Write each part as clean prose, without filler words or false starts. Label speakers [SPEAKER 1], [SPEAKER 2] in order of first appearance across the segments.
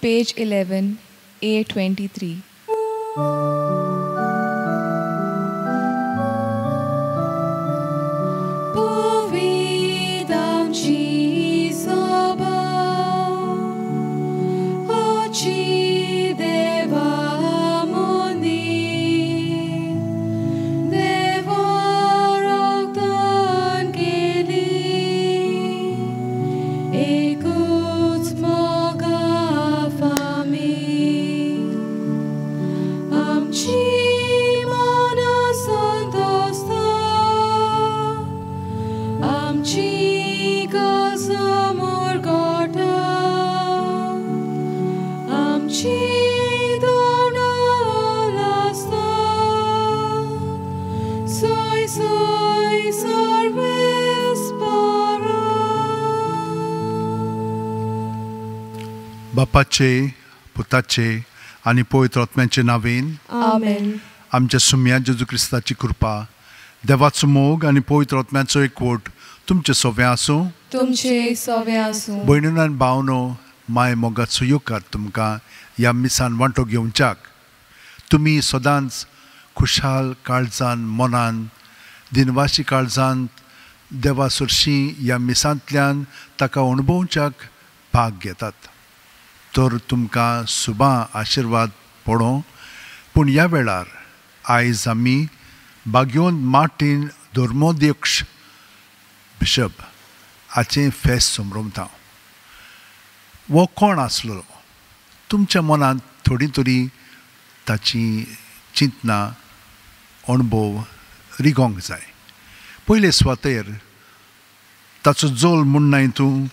[SPEAKER 1] Page 11, A23.
[SPEAKER 2] Povidam ci soba, oci deva moni, deva roktan keli, ekut moga fami, amci mona santosta, amci kasamur gota, amci dona lasta, soy soy sarves para.
[SPEAKER 3] बापाचे पुताचे आनी पवित्र आत्म्याचे नांवेन
[SPEAKER 1] आमेन.
[SPEAKER 3] आमच्या सुम्या जेजू क्रिस्ताची कृपा, देवाचो मोग आनी पवित्र आत्म्याचो एकवट तुमचे सोवे आसूं.
[SPEAKER 1] तुमचे सोवे आसूं.
[SPEAKER 3] भयणीनो आनी भावनो, माय मोगाचो येवकार तुमकां ह्या मिसान वांटो घेवच्याक. तुमी सदांच खुशाल काळजान, मनान, दिनवाशी काळजान देवा सरशीं ह्या मिसांतल्यान ताका अणभवच्याक भाग घेतात. तर तुमकां सुबां आशिर्वाद पडों. पूण ह्या वेळार आयज आमी बाग्योन मार्टीन धर्मोध्यक्ष बिशप हाचें फेस्त समरमता. हो कोण आसलो? तुमच्या मनांत थोडी तरी ताची चिंतना, अणभव रिगोंक जाय. पयले सुवातेर ताचो जोल म्हूण तूं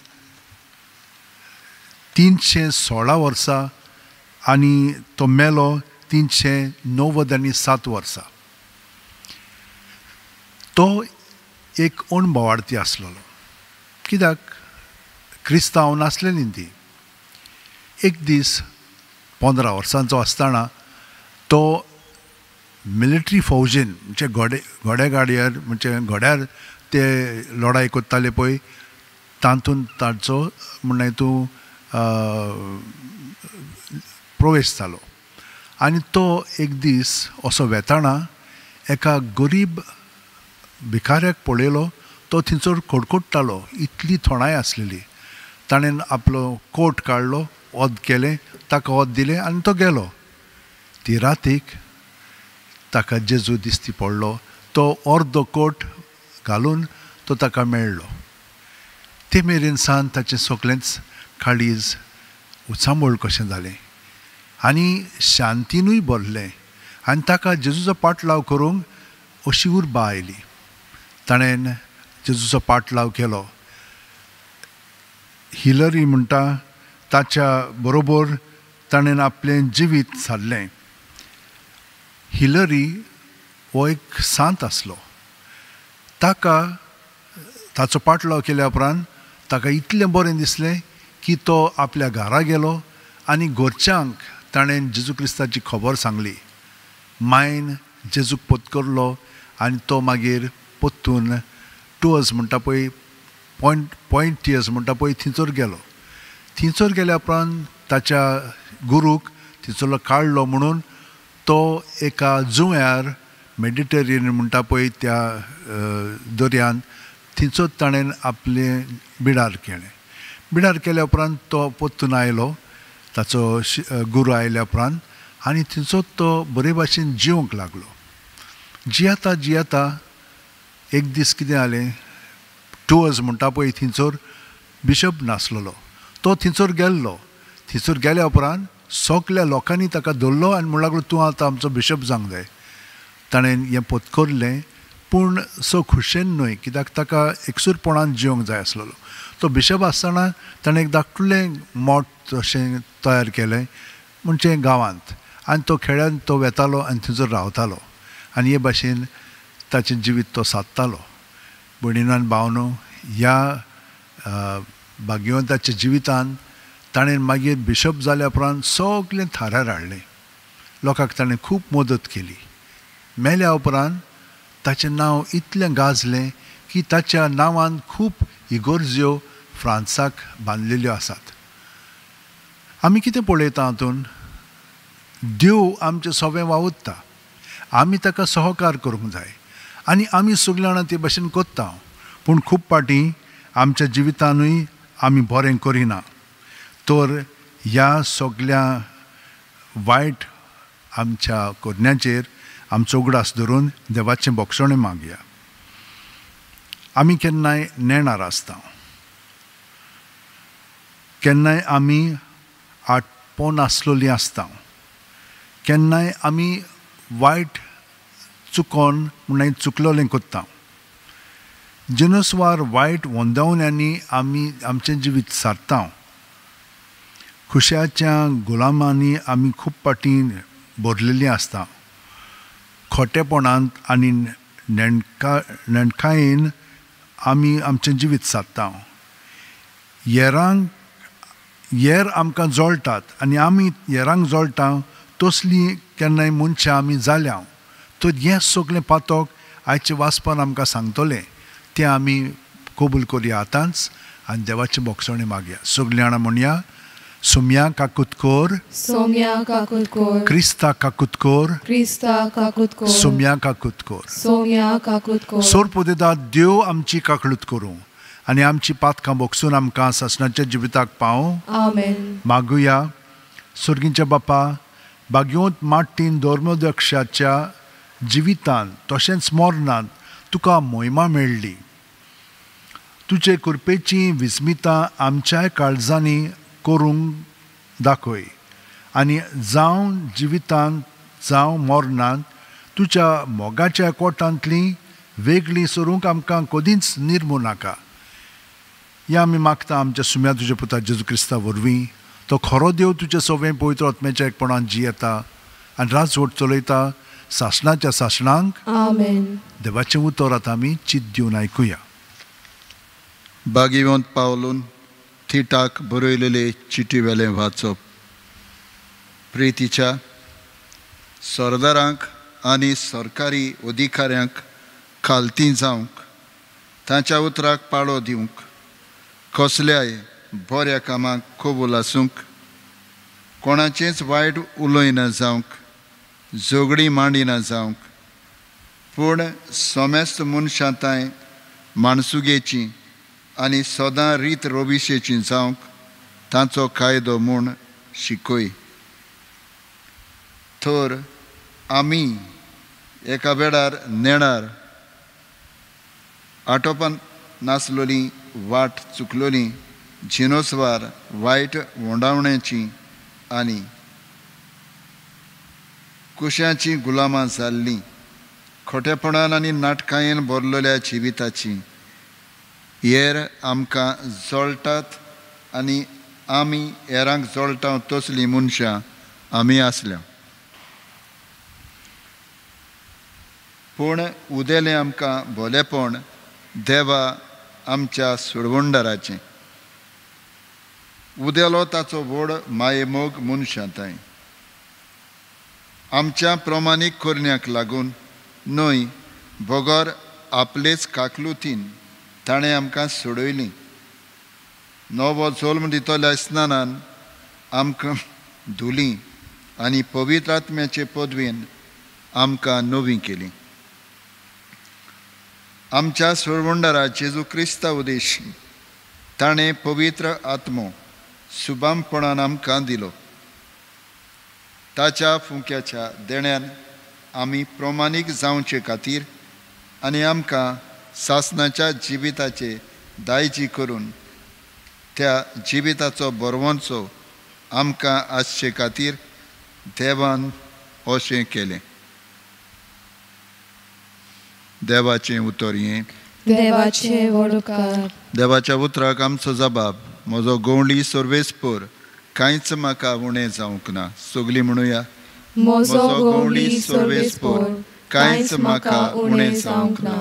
[SPEAKER 3] 316 वर्सां आनी तो मेलो 397 वर्सां. तो एक अणभवार्थी आसलेलो. कित्याक क्रिस्तांव नासलेली ती. एक दीस 15 वर्सांचो आसतना तो मिलिटरी फौजीन, म्हणजे घोड्या गाडयेर, म्हणजे घोड्यार ते लढाई करताले पळय, तातूंत ताचो म्हणल्यार तूं प्रवेश जालो. आनी तो एक दीस असो वेताना एका गरीब भिकाऱ्याक पळयलो. तो थंयसर कडकडटालो, इतली थोणाय आसलेली. ताणें आपलो कोट काडलो, ओद केलें, ताका ओद दिलें आनी तो गेलो. ती रातीक ताका जेजू दिसती पडलो. तो अर्दो कोट घालून तो ताका मेळ्ळो. ते मेरेन सान ताचें सगळेंच काळीज उचांबळ कशें जालें आनी शांतीनूय भरलें. आनी ताका जेजूचो पाटलाव करूंक अशी उर्बा आयली. ताणें जेजूचो पाटलाव केलो. हिलरी म्हणटा ताच्या बरोबर ताणें आपलें जिवीत सारलें. हिलरी हो एक सांत आसलो. ताका ताचो पाटलाव केल्या उपरांत ताका इतलें बरें दिसलें की तो आपल्या घरा गेलो आनी घरच्यांक ताणें जेजू क्रिस्ताची खबर सांगली. मायन जेजूक पत्करलो आनी तो मागीर परतून टुअर्स म्हणटा पळय, पॉयंट टियर्स म्हणटा पळय, थंयसर गेलो. थंयसर गेल्या उपरांत ताच्या गुरूक थंयसरलो काडलो म्हणून तो एका जुंव्यार, मेडिटेरियन म्हणटा पळय त्या दर्यान, थंयसर ताणें आपलें बिडार केलें. बिडार केल्या उपरांत तो परतून आयलो, ताचो गुरू आयल्या उपरांत, आनी थंयसर तो बरे भाशेन जिवंक लागलो. जियेता जियेता एक दीस कितें जालें, टुअर्स म्हणटा पळय थंयसर बिशप नासलेलो. तो थंयसर गेल्लो. थंयसर गेल्या उपरांत सगल्या लोकांनी ताका धरलो आनी म्हणूंक लागलो, तूं आतां आमचो बिशप जावंक जाय. ताणें हें पत्करलें, पूण सो खुशेन न्हय, कित्याक ताका एकसूरपणान जिवंक जाय आसलेलो. तो बिशप आसतना ताणें एक धाकटुलें मठ अशें तयार केलें म्हणजे गांवांत, आनी तो खेड्यांत तो वेतालो आनी थंयसर रावतालो आनी हे भाशेन ताचें जिवीत तो सादतालो. भयणीनो आनी भावनो, ह्या भाग्यवंताच्या जिवितान ताणें मागीर बिशप जाल्या उपरांत सगळें थारार हाडलें. लोकांक ताणें खूब मदत केली. मेल्या उपरांत ताचें नांव इतलें गाजलें की ताच्या नांवान खूब इगोर्ज्यो फ्रांसाक बांदलेल्यो आसात. आमी कितें पळयता हातून? देव आमचें सगळें वावुरता, आमी ताका सहकार करूंक जाय आनी आमी सगळीं जाणां ते भशेन करता. पूण खूब फावटी आमच्या जिवितानूय आमी बरें करिना. तर ह्या सगळ्या वायट आमच्या करण्याचेर आमचो उगडास धरून देवाचें बोगसणें मागया. आमी केन्नाय नेणार आसता, केन्नाय आमी आटपोन आसलेलीं आसता, केन्नाय आमी वायट चुकोन म्हणल्यार चुकलोलें करता. जिनसवार वायट वंदावण्यांनी आमी आमचें जिवीत सारता. खुशाच्या गुलामांनी आमी खूब फावटी भरलेलीं आसता. खोटेपणांत आनी नेणकायेन आमी आमचें जिवीत सादता. येरांक येर आमकां जळटात आनी आमी येरांक जळटा तसलीं केन्नाय मनशां आमी जाल्या. तर हें सगळें पातक आयचें वाचपान आमकां सांगतलें, तें आमी कबूल करुया आतांच आनी देवाचें बोगसणें मागया. सगळीं जाणां म्हणया, सोम्या काकूत कोर,
[SPEAKER 1] सोम्या काकूत कोर,
[SPEAKER 3] क्रिस्ता काकूत कोर,
[SPEAKER 1] क्रिस्ता काकूत कोर,
[SPEAKER 3] सोम्या काकूत कोर,
[SPEAKER 1] सोम्या काकूत कोर.
[SPEAKER 3] सोरपोदेदा देव आमची काकळूत करूं आनी आमची पातकां बोगसून आमकां सासणाच्या जिविताक पावूं.
[SPEAKER 1] आमेन.
[SPEAKER 3] मागुया. सुर्गींच्या बापा, बागयोंत माट्टीन धर्मदक्षाच्या जिवितान तशेंच मरणांत तुका मोहिमा मेळ्ळी. तुजे कृपेची विस्मितां आमच्याय काळजांनी करूंक दाखय आनी जावं जिवितांत जावं मरणांत तुज्या मोगाच्या कोटांतली वेगळी सरूंक आमकां कदींच निर्मू नाका. ह्या आमी मागता आमच्या सुम्या तुज्या पुता जेजू क्रिस्ता वरवीं. तो खरो देव तुज्या सवें पवित्र आत्म्याच्या एकपणान जियेता आनी राजवट चलयता सासणाच्या सासणांक.
[SPEAKER 1] आमेन.
[SPEAKER 3] देवाचें उतर आतां आमी चित दिवन आयकुया.
[SPEAKER 4] बागिवंत पावलून थिटाक बरयलेले चिटी वेलें वाचप. प्रितीच्या सरदारांक आनी सरकारी अधिकाऱ्यांक खालती जावंक, तांच्या उतराक पाळो दिवंक, कसल्याय बऱ्या कामाक कबूल आसूंक, कोणाचेंच वायट उलयना जावंक, झगडीं मांडिना जावंक, पूण समेस्त मनशां तांय माणसुगेची आनी सदां रीत रोबिशेची जावंक तांचो कायदो म्हूण शिकय. तर आमी एका वेळार नेणार आटोपान नासलोली, वाट चुकलोली, जिनोसवार वायट वोंडावण्याची आनी कुशांची गुलामां जाल्लीं, खोटेपणान आनी नाटकायेन भरलेल्या जिविताची येर आमकां जळटात आनी आमी येरांक जळटा तसलीं मनशां आमी आसल्या. पूण उदेलें आमकां भोलेपण देवा आमच्या सुडवंडाराचें. उदेलो ताचो व्हड मायेमोग मनशां तांय आमच्या प्रमाणीक करण्याक लागून न्हय, बगर आपलेच काकलुतीन ताणें आमकां सोडयलीं. नवो जल्म दितल्या स्नानान आमकां धुलीं आनी पवित्र आत्म्याचे पदवेन आमकां नवी केली. आमच्या सोडवंडारा जेजू क्रिस्ता उद्देश ताणें पवित्र आत्मो सुबामपणान आमकां दिलो. ताच्या फुंक्याच्या देण्यान आमी प्रमाणीक जावचे खातीर आनी आमकां सासणाच्या जिविताचे दायजी करून त्या जिविताचो बरवंचो आमकां आसचे खातीर देवान अशें केलें. देवाचें उतर हें.
[SPEAKER 1] देवाचें व्हड उपकार.
[SPEAKER 4] देवाच्या उतराक आमचो जबाब. म्हजो गवंडी सर्वेस्पर, कांयच म्हाका उणें जावंक ना. सगलीं म्हणुया,
[SPEAKER 1] म्हजो गवंडी सर्वेस्पर, कांयच म्हाका उणें जावंक ना.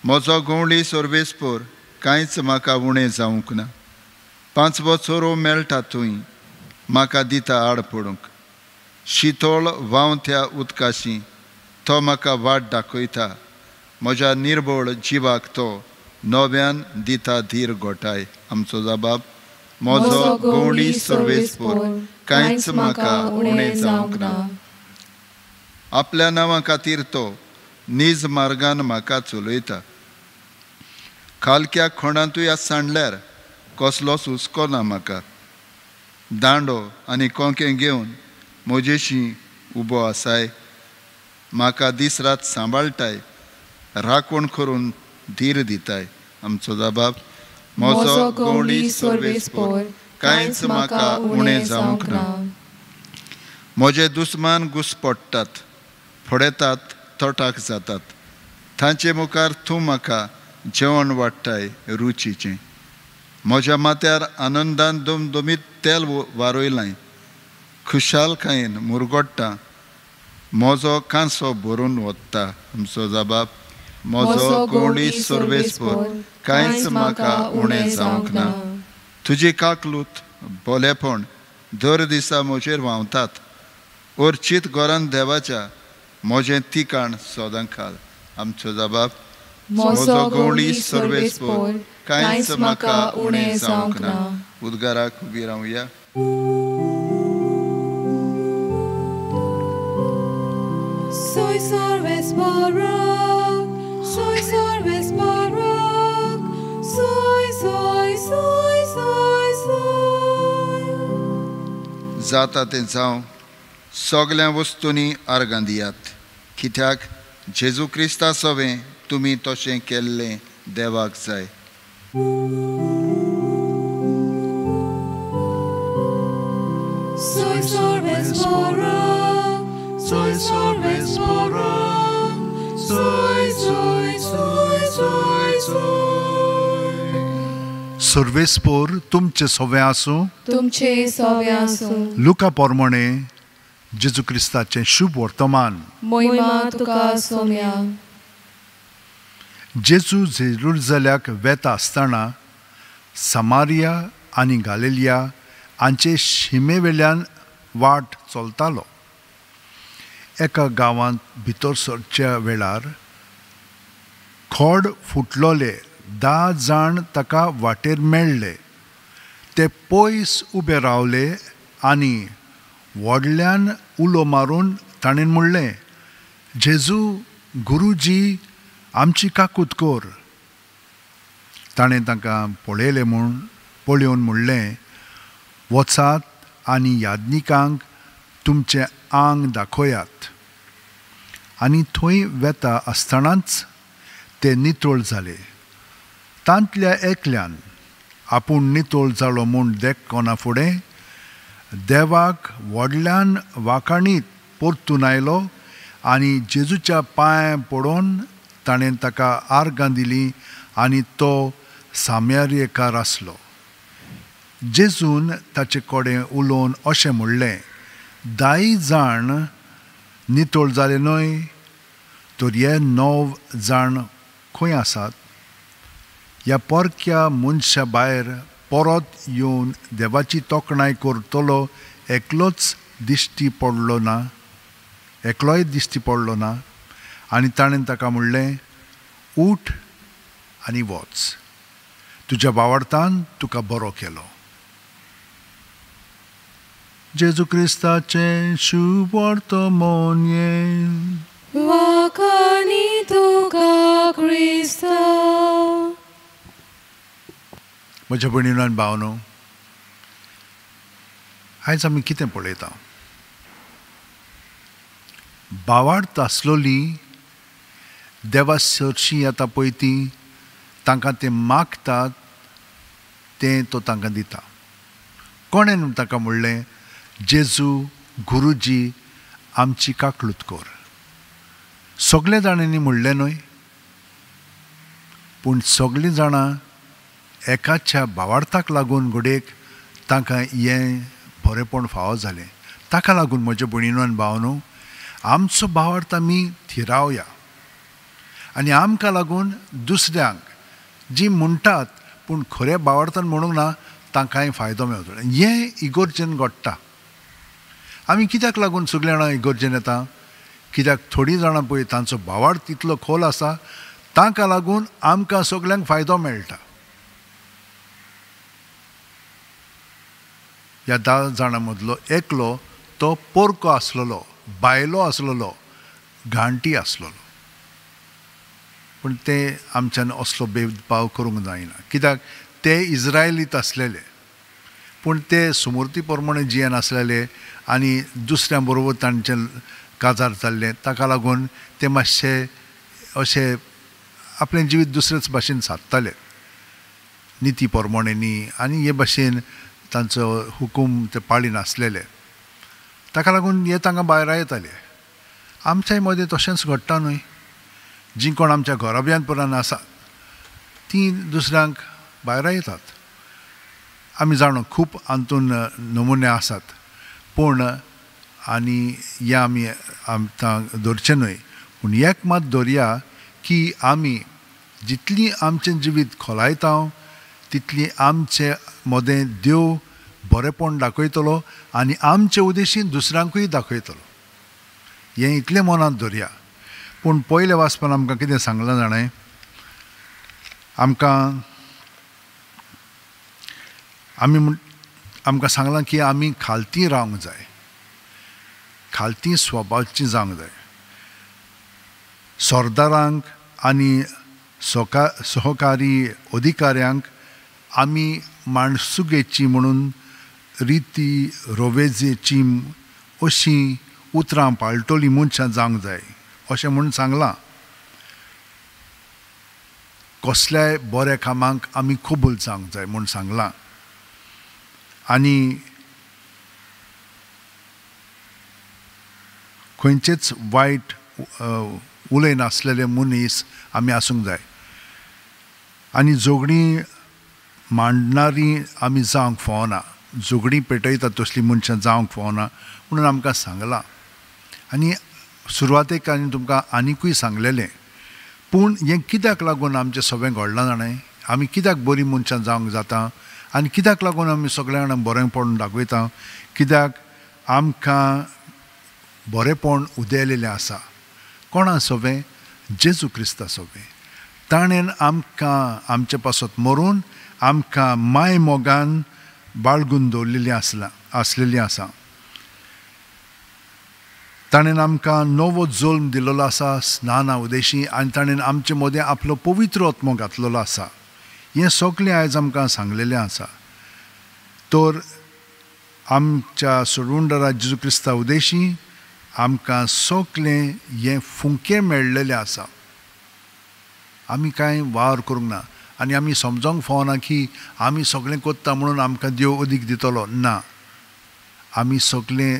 [SPEAKER 4] म्हजो गवंडी सर्वेस्पर, कांयच म्हाका उणें जावंक ना. पांचवो चोरो मेळटा थंय म्हाका दिता आड पडूंक. शितोळ व्हांवत्या उदकाशी तो म्हाका वाट दाखयता. म्हज्या निर्बळ जिवाक तो नव्यान दिता धीर गोठाय. आमचो जबाब, म्हजो गवळी सर्वेस्पोर, कांयच म्हाका उणें जावंक ना. आपल्या नांवा खातीर तो नीज मार्गान म्हाका चलयता. खालक्या खोंडांतूय सांडल्यार कसलोच हुस्को ना म्हाका. दांडो आनी कोंकें घेवन म्हजेशी उबो आसाय. म्हाका दीस रात सांबाळटाय, राखण करून धीर दिताय. आमचो जबाब, म्हजो गवळी सर्वेस्पोर, कांयच म्हाका उणें जावंक ना. म्हजे दुस्मान घुसपडटात, फडेतात, तटाक जातात. तांचे मुखार तूं म्हाका जेवण वाडटाय रुचीचें. म्हज्या माथ्यार आनंदान दमदमीत तेल वारयलां. खुशालकायेन मुरगोडटा, म्हजो कांसो भरून वता. आमचो जबाब, म्हजो गवळी सर्वेस्पोर, कांयच म्हाका उणें जावंक ना. तुजी काकलूत बोलेपण दर दिसा म्हजेर व्हांवतात. अर्चीत घरान देवाच्या म्हजें तिकाण सदां खाल. आमचो जबाब, म्हजो गवळी सर्वेस्पोर, कांयच म्हाका उणें जावंक ना. उद्गाराक उबी रावया.
[SPEAKER 2] Soy Sarvesparak, soy Sarvesparak, soy, soy, soy, soy, soy.
[SPEAKER 4] जाता तें जावं, सगळ्या वस्तूंनी आर्गां दियात, कित्याक जेजू क्रिस्ता सवें तुमी तशें केल्लें देवाक जाय.
[SPEAKER 2] Soy Sarvesparak, soy Sarvesparak, soy, soy, soy, soy, soy.
[SPEAKER 3] सर्वेस्पोर तुमचे सवें आसूं,
[SPEAKER 2] तुमचे सवें आसूं.
[SPEAKER 3] लुका पोरमणे जेजू क्रिस्ताचें शुभ वर्तमान.
[SPEAKER 2] मोहिमा तुका सोम्या.
[SPEAKER 3] जेजू जेरुजल्याक वेता आसतना समारिया आनी गालिलिया हांचे शिमे वेल्यान वाट चलतालो. एका गांवांत भितर सरच्या वेळार खोड फुटलोले 10 जाण ताका वाटेर मेळ्ळे. ते पयस उबे रावले आनी व्हडल्यान उलो मारून ताणें म्हणलें, जेजू गुरुजी, आमची काकूत कर. ताणें तांकां पळयलें म्हूण पळोवन म्हणलें, वचात आनी याज्ञिकांक तुमचें आंग दाखयात. आनी थंय वेता आसतनाच ते नितळ जाले. तांतल्या एकल्यान आपूण नितळ जालो म्हूण देखना फुडें देवाक व्हडल्यान वाखाणीत परतून आयलो आनी जेजूच्या पांय पडोवन ताणें ताका आर्गां दिलीं आनी तो साम्यारेकार आसलो. जेजून ताचे कडेन उलोवन अशें म्हणलें, 10 जाण नितळ जाले न्हय, तर हे 9 जाण खंय आसात? ह्या परक्या मनशा भायर परत येवन देवाची तोखणाय करतलो एकलोच दिश्टी पडलो ना, एकलोय दिश्टी पडलो ना. आनी ताणें ताका म्हणलें, उठ आनी वच, तुज्या बावडतान तुका बरो केलो. जेजू क्रिस्ताचें शुभ वर्तमान.
[SPEAKER 2] वाखाणी तुका क्रिस्ता.
[SPEAKER 3] म्हज्या भयणीनो आनी भावनो, आयज आमी कितें पळयता? बावार्थ आसलोली देवा सरशी येता पळय ती तांकां तें मागतात तें तो तांकां दिता. कोणें तांकां म्हणलें, जेजू गुरुजी आमची काकलूत कर. सगळे जाणांनी म्हणलें न्हय, पूण सगळीं जाणां एकाच्या भावार्थाक लागून घडयेक तांकां हें बरेंपण फावो जालें. ताका लागून म्हज्या भयणीनो आनी भावनो, आमचो भावार्थ आमी थिरावया आनी आमकां लागून दुसऱ्यांक जी म्हणटात पूण खऱ्या भावार्थान म्हणूंक ना तांकांय फायदो मेळटलो. हें इगोर्जेन घडटा. आमी कित्याक लागून सगळीं जाणां इगोर्जेन येता? कित्याक थोडीं जाणां पळय तांचो भावार्थ इतलो खोल आसा, तांकां लागून आमकां सगल्यांक फायदो मेळटा. ह्या 10 जाणां मदलो एकलो तो पोरको आसलेलो, बायलो आसलेलो, घांटी आसलेलो. पूण ते आमच्यान असलो भेदभाव करूंक जायना, कित्याक ते इज्रायलीत आसलेले, पूण ते सुमूर्ती प्रमाणे जियेन आसलेले आनी दुसऱ्यां बरोबर तांचें काजार जाल्लें. ताका लागून ते मातशे अशे आपलें जिवीत दुसरेच भाशेन सादताले, निती प्रमाणे न्ही, आनी हे भाशेन तांचो हुकूम ते पाळी नासलेले. ताका लागून हे तांकां भायर येताले. आमच्याय मदें तशेंच घडटा न्हय, जीं कोण आमच्या घराब्यांत परान आसा तीं दुसऱ्यांक भायर येतात. आमी जाणो खूब हातून नमुने आसात, पूण आनी हें आमी आमकां धरचें न्हय. पूण एक मात धरया की आमी जितली आमचें जिवीत खोलायता तितली आमचे मदें देव बरेंपण दाखयतलो आनी आमचे उद्देशीन दुसऱ्यांकूय दाखयतलो. हें इतलें मनांत धरया. पूण पयल्या वाचपान आमकां कितें सांगलां जाणें, आमकां आमी आमकां सांगलां की आमी खालती रावंक जाय, खालती स्वभावची जावंक जाय. सरदारांक आनी सहकारी अधिकाऱ्यांक आमी माणसुगेची म्हणून रिती रोवेजेची अशीं उतरां पाळटली मनशां जावंक जाय अशें म्हूण सांगलां. कसल्याय बऱ्या कामाक आमी कबूल जावंक जाय म्हूण सांगलां. आनी खंयचेच वायट उलयनासलेले मनीस आमी आसूंक जाय आनी झगडीं मांडणारी आमी जावंक फावना, झगडीं पेटयतात तसलीं मनशां जावंक फावना म्हणून आमकां सांगलां. आनी सुरवातेक आनी तुमकां आनिकूय सांगलेलें. पूण हें कित्याक लागून आमचें सगळें घडलां जाणें, आमी कित्याक बरीं मनशां जावंक जाता आनी कित्याक लागून आमी सगळ्या जाणांक बरेंपण दाखयता, कित्याक आमकां बरेंपण उदयलेलें आसा. कोणा सोबें? जेजू क्रिस्ता सोबें. ताणें आमकां आमचे पासत मरून आमकां माय मोगान बाळगून दवरलेली आसलेली आसा. ताणें आमकां नवो जल्म दिल्लो आसा स्नाना उदेशी, आनी ताणें आमचे मदें आपलो पवित्र आत्मो घातलेलो आसा. हें सगळें आयज आमकां सांगलेलें आसा. तर आमच्या सोडवणदारा जेजू क्रिस्ता उदेशी आमकां सगळें हें फुंकें मेळ्ळेलें आसा. आमी कांय वावर करूंक ना आनी आमी समजोंक फावना की आमी सगळें करता म्हणून आमकां देव अदीक दितलो ना. आमी सगळें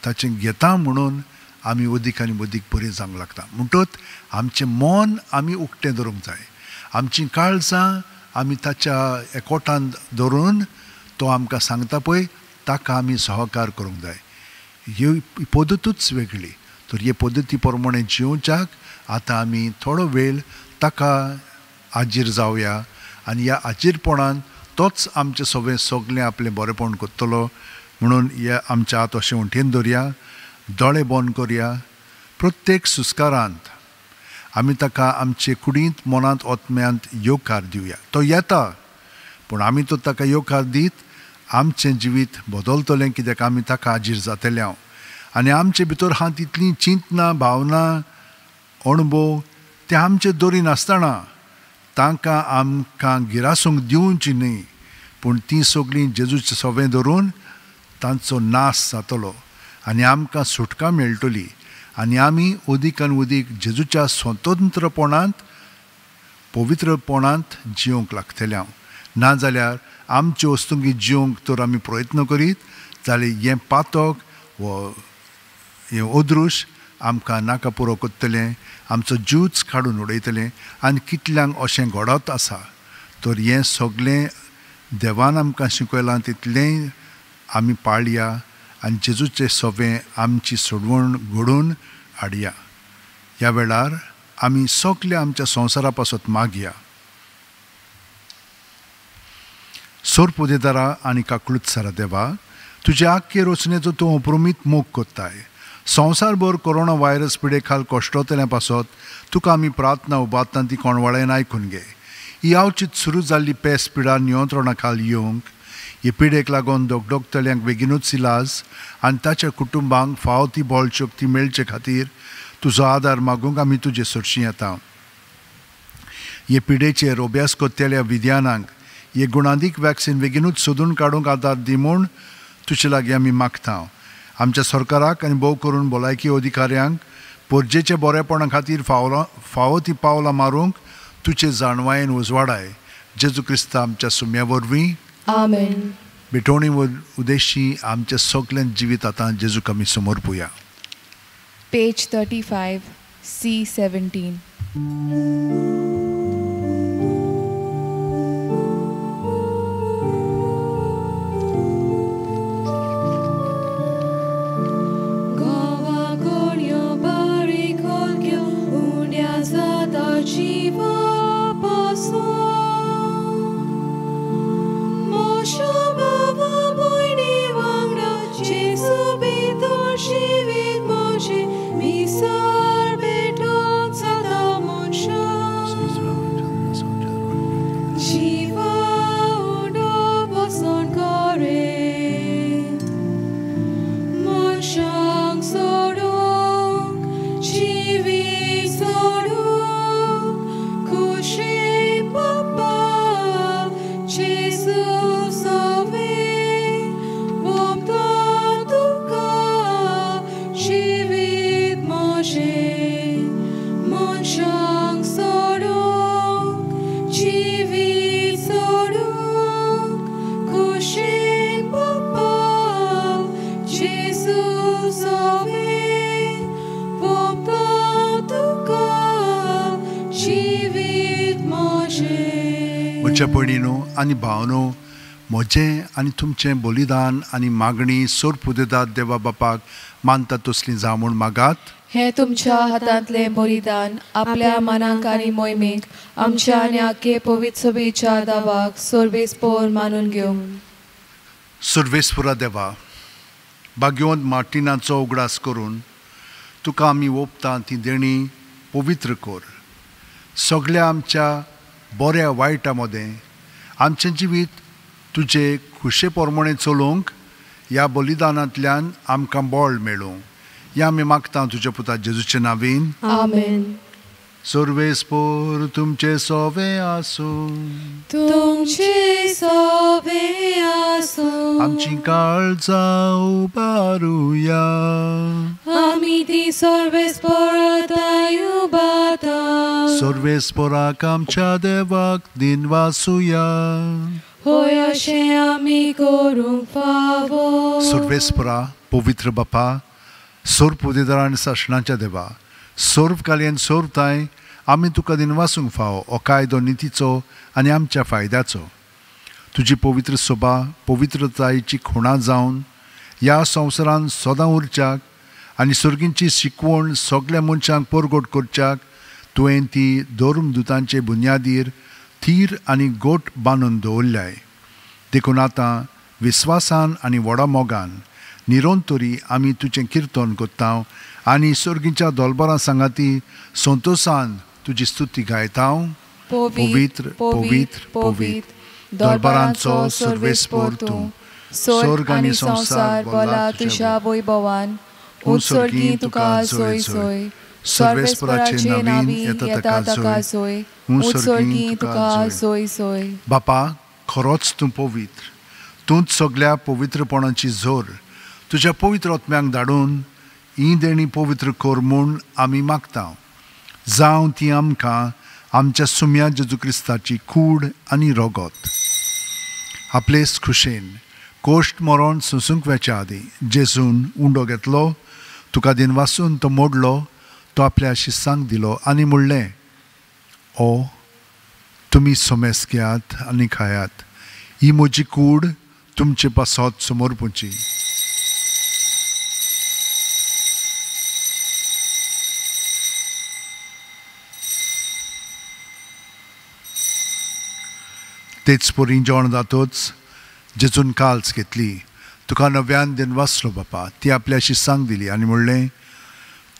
[SPEAKER 3] ताचें घेता म्हणून आमी अदीक आनी अदीक बरीं जावंक लागता. म्हणटच आमचें मन आमी उक्तें दवरूंक जाय, आमचीं काळजां आमी ताच्या एकवटान दवरून तो आमकां सांगता पळय ताका आमी सहकार करूंक जाय. ही पद्दतूच वेगळी. तर हे पद्दती प्रमाणे जिवच्याक आतां आमी थोडो वेळ ताका आजीर जावया आनी ह्या आजीरपणान तोच आमचें सगळें सगळें आपलें बरेंपण करतलो म्हणून ह्या आमच्या हात अशें उंठेन दवरया, दोळे बंद करया. प्रत्येक सुस्कारांत आमी ताका आमचे कुडींत मनांत आत्म्यांत येवकार दिवया. तो येता पूण आमी तो ताका येवकार दीत आमचें जिवीत बदलतलें, कित्याक आमी ताका आजीर जातले हांव. आनी आमचे भितर आहा तितलीं चिंतना, भावना, अणभव ते आमचे दवरी नासतना तांकां आमकां गिरासूंक दिवची न्हय, पूण तीं सगळीं जेजूचें सवें धरून तांचो नाश जातलो आनी आमकां सुटका मेळटली आनी आमी अदीक आनी अदीक जेजूच्या स्वतंत्रपणांत पवित्रपणांत जिवंक लागतले हांव. नाजाल्यार आमचे वस्तुंकी जिवंक तर आमी प्रयत्न करीत जाल्यार हें पातक वो हें अदृश्य आमकां नाका पुरो करतलें, आमचो जीवच काडून उडयतलें आनी कितल्यांक अशें घडत आसा. तर हें सगळें देवान आमकां शिकयलां तितलें आमी पाळया आनी जेजूचें सवें आमची सोडवण घडोवन हाडया. ह्या वेळार आमी सगळे आमच्या संवसारा पासत मागया. सोरपुदेदारा आनी काकळूतसारा देवा, तुजे आख्खे रचनेचो तूं अप्रमीत मोग करताय. संवसारभर कोरोना व्हायरस पिडे खाल कश्टोतल्या पासत तुका आमी प्रार्थना उबारतना ती कोणवाळ्यान आयकून घे. ही आवचीत सुरू जाल्ली पेस पिडा नियंत्रणा खाल येवंक, हे पिडेक लागून दोगदोगतल्यांक बेगीनूच इलाज आनी ताच्या कुटुंबांक फावो ती बळ शक्ती मेळचे खातीर तुजो आदार मागूंक आमी तुजे सरशीं येता. हे पिडेचेर अभ्यास करतल्या विज्ञानांक हे गुणादीक वॅक्सिन बेगीनूच सोदून काडूंक आदार दी म्हूण तुजे लागीं आमी मागता. आमच्या सरकाराक आनी भोव करून भलायकी अधिकाऱ्यांक परजेच्या बरेपणा खातीर फावो ती पावलां मारूंक तुजे जाणवायेन उजवाडाय. जेजू क्रिस्ता आमच्या सुम्या वरवीं
[SPEAKER 2] आमेन.
[SPEAKER 3] भेटवणी उद्देशी आमच्या सगळ्यां जिवीत आतां जेजूक आमी समर्पुया.
[SPEAKER 2] Page 35, C17.
[SPEAKER 3] म्हज्या भयणीनो आनी भावनो, म्हजें आनी तुमचें बलिदान आनी मागणी सोरपुदेदात देवा बापाक मानता तसली जावं म्हूण मागात.
[SPEAKER 2] हे तुमच्या हातांतलें बलिदान आपल्या मनाक आनी मोहिमेक आमच्या आनी आखे पवित्र सभेच्या दावाक सर्वेस्पोर मानून घेवं.
[SPEAKER 3] सर्वेस्पोरा देवा, भाग्यवंत मार्टिनाचो उगडास करून तुका आमी ओंपता ती देणी पवित्र कर. सगळ्या आमच्या बऱ्या वायटा मदें आमचें जिवीत तुजे खुशे प्रमाणे चलोवंक ह्या बलिदानांतल्यान आमकां बळ मेळूं ह्या आमी मागता तुज्या पुता जेजूचे नांवान.
[SPEAKER 2] आमेन.
[SPEAKER 3] सर्वेस्पोर तुमचे सोवे आसूं.
[SPEAKER 2] तुमचे सोवे आसूं.
[SPEAKER 3] आमची काळजां उबारुया.
[SPEAKER 2] आमी ती सर्वेस्पोरांत उबाता.
[SPEAKER 3] सर्वेस्पोराक आमच्या देवाक दिनवासुया.
[SPEAKER 2] होय अशें आमी करूंक फावो.
[SPEAKER 3] सर्वेस्पोरा पवित्र बापा, सोरपुदेदार आनी सासणाच्या देवा, सर्वकालीन सर्वताय आमी तुका दिनवासूंक फावो हो कायदो नितीचो आनी आमच्या फायद्याचो. तुजी पवित्र सोबा पवित्रतायेची खुणा जावन ह्या संवसारान सदां उरच्याक आनी सर्गींची शिकवण सगळ्या मनशांक परगट करच्याक तुवें ती धर्मदुतांचे बुन्यादीर थीर आनी गोट बांदून दवरल्याय. देखून आतां विस्वासान आनी व्हडा मोगान निरंतरी आमी तुजें किर्तन करता आनी सर्गीच्या दोलबरां सांगाती संतोसान तुजी स्तुती गायता. पवित्र पवित्र पवित्र दरबारांचो सर्वेस्पोर तूं, स्वर्ग आनी संवसार भरला तुज्या वैभवान.
[SPEAKER 1] उत्सर्गी तुका जोय जोय, सर्वेस्पराचे नांवान येता ताका जोय, उत्सर्गी तुका जोय जोय.
[SPEAKER 3] बापा, खरोच तूं पवित्र, तूंच सगळ्या पवित्रपणाची जोर. तुज्या पवित्र आत्म्यांक धाडून ही देणी पवित्र कर म्हूण आमी मागता. जावं ती आमकां आमच्या सुम्या जेजू क्रिस्ताची कूड आनी रगत. आपलेच खुशेन कोश्ट मरण सोंसूंक वेच्या आदीं जेजून उंडो घेतलो, तुका दिनवासून तो मोडलो, तो आपल्या शिसांक दिलो आनी म्हणलें, ओ तुमी सोमेस घेयात आनी खायात, ही म्हजी कूड तुमचे पासत समर्पुची. तेच परी जेवण जातच जेजून काल्स घेतली, तुका नव्यान दिनवासलो बापा, ती आपल्या शिसांक दिली आनी म्हणलें,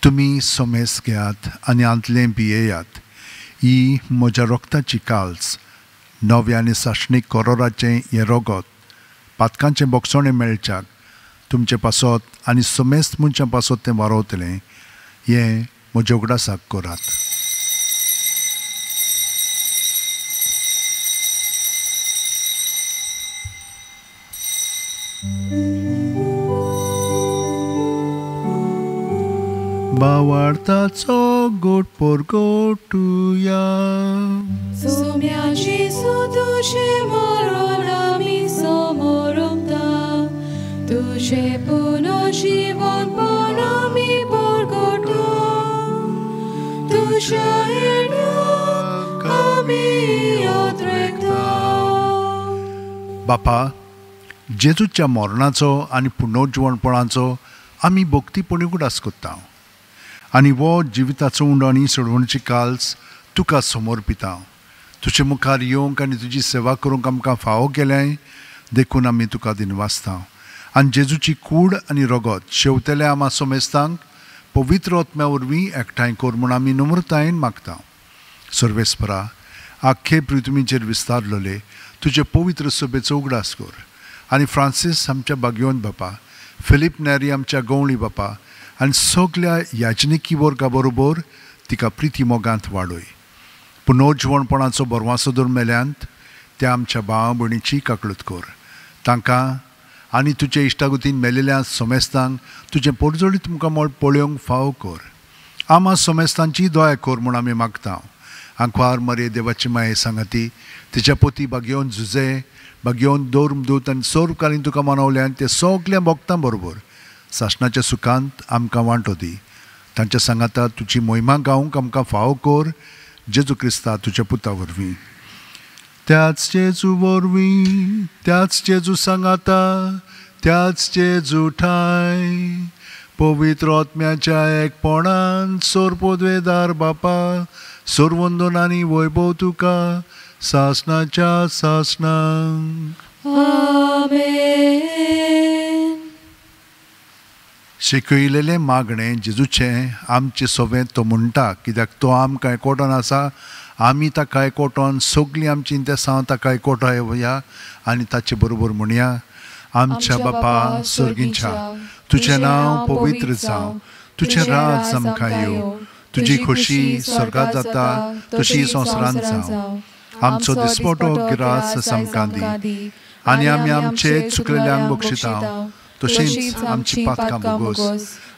[SPEAKER 3] तुमी सोमेस घेयात आनी आंतलें पियेयात, ही म्हज्या रोगताची काल्स, नव्या आनी सासणीक करोराचें हें रगत पातकांचें बोगसणें मेळच्याक तुमचे पासत आनी समेस्त मनशां पासत तें वारोवतलें हें म्हज्या उगडासाक करात. भावार्थाचो गोट परगटुया.
[SPEAKER 2] सोम्या जेजू तुजें मरण आमी समोरमता, तुजें पुनर्जीवनपण आमी परगटा, तुज्या येण्याक आमी अद्रेकता.
[SPEAKER 3] बापा, जेजूच्या मरणाचो आनी पुनर्जीवनपणाचो आमी भक्तीपणी उगडास करता आनी वो जिविताचो उंडो आनी सोडवणची काल्स तुका समर्पिता. तुजे मुखार येवंक आनी तुजी सेवा करूंक आमकां फावो केल्याय देखून आमी तुका दिनवासता. आनी जेजूची कूड आनी रगत शेवतल्या आमा समेस्तांक पवित्र आत्म्या वरवीं एकठांय कर म्हूण आमी नम्रतायेन मागता. सर्वेस्परा, आख्खे पृथ्वीचेर विस्तारलेले तुजे पवित्र सभेचो उगडास कर आनी फ्रांसीस आमच्या बागयोन बापा, फिलीप नॅरी आमच्या गवळी बापा आनी सगल्या याजनिकी वर्गा बरोबर तिका प्रिती मोगांत वाडय. पुनर्जिवणपणाचो बरवासो दर मेल्यांत त्या आमच्या भावा भयणीची काकळूत कर. तांकां आनी तुजे इश्टागतीन मेलेल्या समेस्तांक तुजें पोरजोळीत मुखामळ पळोवंक फावो कर. आमा समेस्तांची दया कर म्हूण आमी मागता. आंकवार मरे देवाची माये सांगाती तिच्या पोती बागयोन झुजे बागयोन दोर आनी सोरकालीन तुका मनवल्यान ते सगल्या भोगतां बरोबर सासणाच्या सुखांत आमकां वांटो दी. तांच्या सांगाता तुजी मोहिमा गावंक आमकां फावो कर जेजू क्रिस्ता तुज्या पुता वरवीं. त्याच जेजू वरवीं, त्याच जेजू सांगाता, त्याच जेजू ठाय पवित्र आत्म्याच्या एकपणान सोरपोदवेदार बापा सोरवंदन आनी वैभव तुका सासणाच्या सासणाक.
[SPEAKER 2] आमेन.
[SPEAKER 3] शिकयलेलें मागणें जेजूचें आमचें सोवें तो म्हणटा, कित्याक तो आमकां एकवटोन आसा, आमी ताका एकवटोन सगळीं आमचीं इंतेसांव ताका एकवटो येवया आनी ताचे बरोबर म्हणया. आमच्या बापा सर्गींच्या, तुजें नांव पवित्र जावं, तुजें राज आमकां येवं, तुजी खोशी स्वर्गांत जाता तशी संवसारांत जावं. आमचो दिसपटो गिरास आमकां दी आनी आमी आमचे चुकलेल्यांक बक्षिता तशींच आमची पातकां भोगोस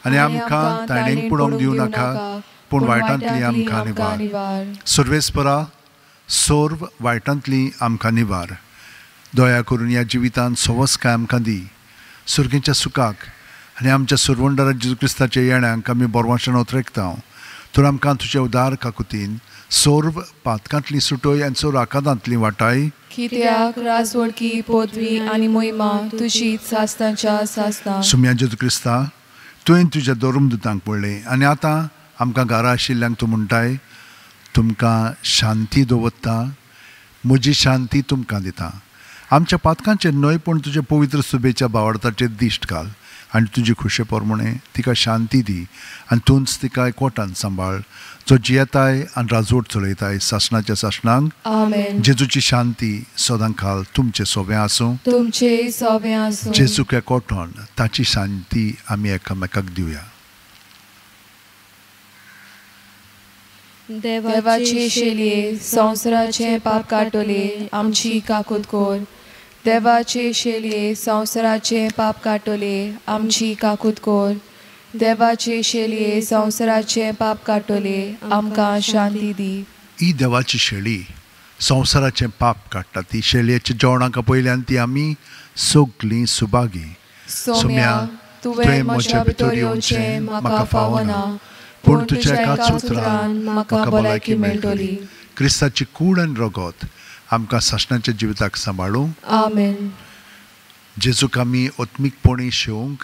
[SPEAKER 3] आनी आमकां ताणेंक पडोवंक दिवं नाका, पूण वायटांतली आमकां निवार. सर्वेस्परा, सर्व वायटांतली आमकां निवार. दया करून ह्या जिवितांत सवसकाय आमकां दी. सर्गेच्या सुखाक आनी आमच्या सुरवंडरा जेजू क्रिस्ताच्या येण्याक आमी बरवाशन ओतरेकता. तर आमकां तुज्या उदार काकुतीन सर्व पातकांतली सुटोय आनी सर्व आकादांतली वाटाय.
[SPEAKER 2] कित्याक राजवडकी पदवी आनी मोहिमा तुजी सासणाच्या सासणाक.
[SPEAKER 3] सुम्या जेजू क्रिस्ता, तुवें तुज्या धर्मदूतांक पळयलें आनी आतां आमकां घरा आशिल्ल्यांक तूं म्हणटाय, तुमकां शांती दवरता, म्हजी शांती तुमकां दिता. आमच्या पातकांचेर न्हय पूण तुज्या पवित्र सुबेच्या भावार्थाचेर दिश्ट घाल आनी तुजी खुशे प्रमाणे तिका शांती दी आनी तूंच तिका एकवटान सांबाळ, जो जियेताय आनी राजवट चलयताय सासणाच्या सासणाक.
[SPEAKER 2] आमेन.
[SPEAKER 3] जेजूची शांती सदां काल तुमचें सोबें आसूं,
[SPEAKER 2] तुमचें सोबें आसूं.
[SPEAKER 3] जेजूक एकवटान ताची शांती आमी एकामेकाक दिवया.
[SPEAKER 2] देवाचे शेलये संवसाराचें पाप काडटले आमची काकूत कर. देवाचे शेलये संवसाराचें पाप काडटले आमची काकूत कर. देवाचे शेलये संवसाराचें पाप काडटले आमकां शांती दी.
[SPEAKER 3] ही देवाची शेळी संवसाराचें पाप काडटा. ती शेळयेच्या जेवणाक पयल्यान ती आमी सगळीं सुभागी.
[SPEAKER 2] सोम्या, तुवें म्हज्या भितर येवचें म्हाका फावना, पूण तुज्या एकाच उतरान म्हाका भलायकी मेळटली.
[SPEAKER 3] क्रिस्ताची कूड आनी रगत आमकां सासणाच्या जिविताक सांबाळूं.
[SPEAKER 2] आमेन.
[SPEAKER 3] जेजूक आमी आत्मीकपणी शेवंक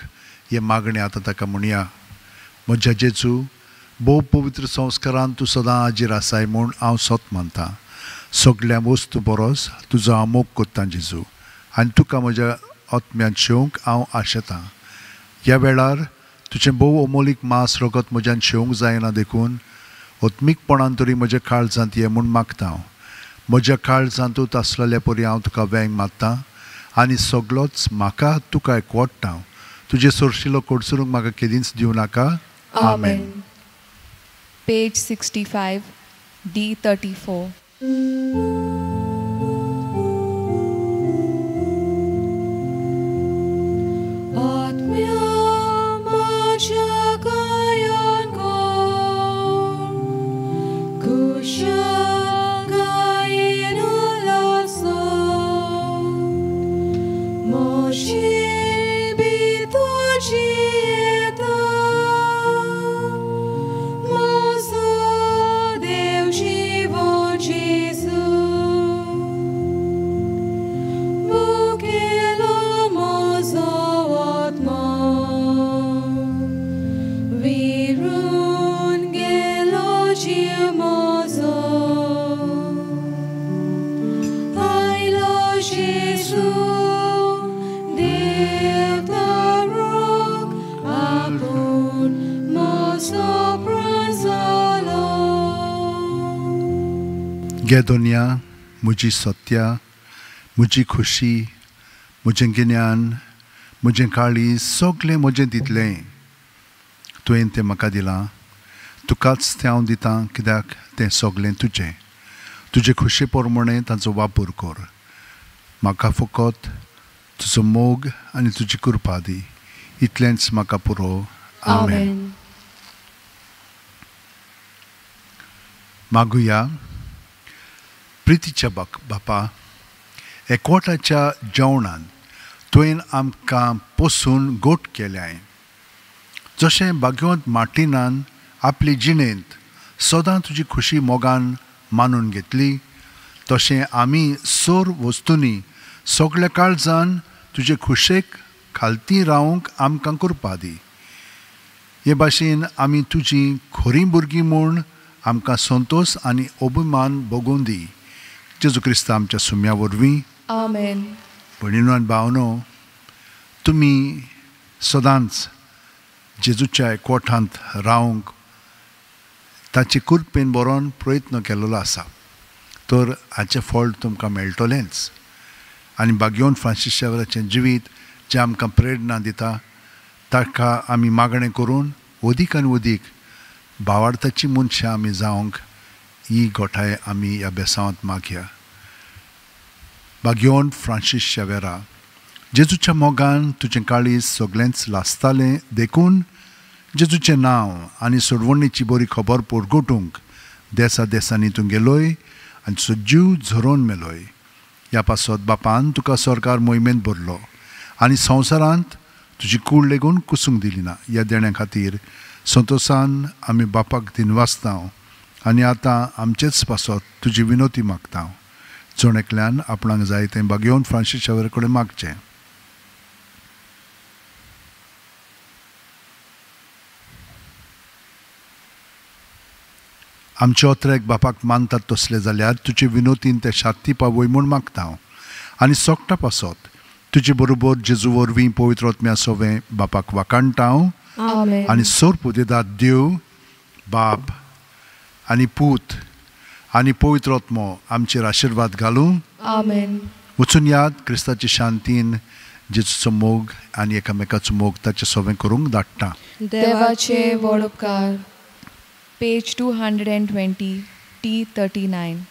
[SPEAKER 3] हें मागणें आतां ताका म्हणया. म्हज्या जेजू, भोव पवित्र संस्कारान तूं सदां हाजीर आसाय म्हूण हांव सत मानतां. सगल्या वस्तू बरोस तुजो हांव मोग कोत्तां जेजू, आनी तुका म्हज्या आत्म्यांत शेवंक हांव आशेतां. ह्या वेळार तुजें भोव अमोलीक मांस रगत म्हज्यान शेवंक जायना देखून आत्मीकपणान तरी म्हज्या काळजांत ये म्हूण मागता हांव. म्हज्या काळजांतूच आसलेल्या परी हांव तुका वेंग मारता आनी सगळोच म्हाका तुका एकवटता. तुजे सोरशिलो कोडसरूंक म्हाका केदींच दिवं नाका. आमेन.
[SPEAKER 2] Page 65, D34.
[SPEAKER 3] गे दुनिया म्हजी सत्या, म्हजी खुशी, म्हजें गिन्यान, म्हजें काळीज, सगळें म्हजें दितलें. तुवें तें म्हाका दिलां, तुकाच तें हांव दितां, कित्याक तें सगळें तुजें. तुजे खुशे प्रमाणें तांचो वापर कर. म्हाका फकत तुजो मोग आनी तुजी कृपा दी, इतलेंच म्हाका पुरो. आमेन. मागुया. प्रितीच्या बापा, एकवटाच्या जेवणान तुवें आमकां पोसून गोट केल्याय. जशें भाग्यवंत मार्टिनान आपले जिणेंत सदां तुजी खुशी मोगान मानून घेतली, तशें आमी सोर वस्तूंनी सगळ्या काळजान तुजे खुशेक खालती रावंक आमकां करपा दी. हे भाशेन आमी तुजी खरीं भुरगीं म्हूण आमकां संतोश आनी अभिमान भोगून दी. जेजू क्रिस्ता आमच्या सुम्या वरवीं.
[SPEAKER 2] आमेन.
[SPEAKER 3] भयणीनो आनी भावनो, तुमी सदांच जेजूच्या एकवटांत रावंक ताचे कृपेन बरोवन प्रयत्न केल्लो आसा, तर हाचें फळ तुमकां मेळटलेंच. आनी भाग्यवंत फ्रांसीस शावेराचें जिवीत जें आमकां प्रेरणा दिता, ताका आमी मागणें करून अदीक आनी अदीक भावार्थाची मनशां आमी जावंक ही गोठाय आमी ह्या बेसांवांत मागया. भाग्यवंत फ्रांसीस शावेरा, जेजूच्या मोगान तुजें काळीज सगळेंच लासतालें, देखून जेजूचें नांव आनी सोडवणीची बरी खबर परगटूंक देसा देसांनी तूं गेलोय आनी तुजो जीव झरोवन मेलोय. ह्या पासत बापान तुका सरकार मोहिमेंत भरलो आनी संवसारांत तुजी कूड लेगून कुसूंक दिली ना. ह्या देण्या खातीर संतोशान आमी बापाक दिनवासता आनी आतां आमचेच पासत तुजी विनोती मागता. जण एकल्यान आपणाक जाय तें भाग्यवंत फ्रांसीस शावेरा कडेन मागचें. आमचे ओत्रेक बापाक मानतात तसले जाल्यार तुजे विनोतीन ते शांती पावय म्हूण मागता आनी सोगटा पासत तुजे बरोबर जेजू वरवीं पवित्र आत्म्या सोवें बापाक वाखाणटा आनी सोर पुदेदात देव बाप आनी पूत आनी पवित्र आत्मो आमचेर आशिर्वाद घालूं.
[SPEAKER 2] आमेन.
[SPEAKER 3] वचून याद क्रिस्ताचे शांतीन जेजूचो मोग आनी एकामेकाचो मोग ताचे सोवें करूंक धाडटा.
[SPEAKER 2] देवाचे व्हड उपकार. Page 220, T39.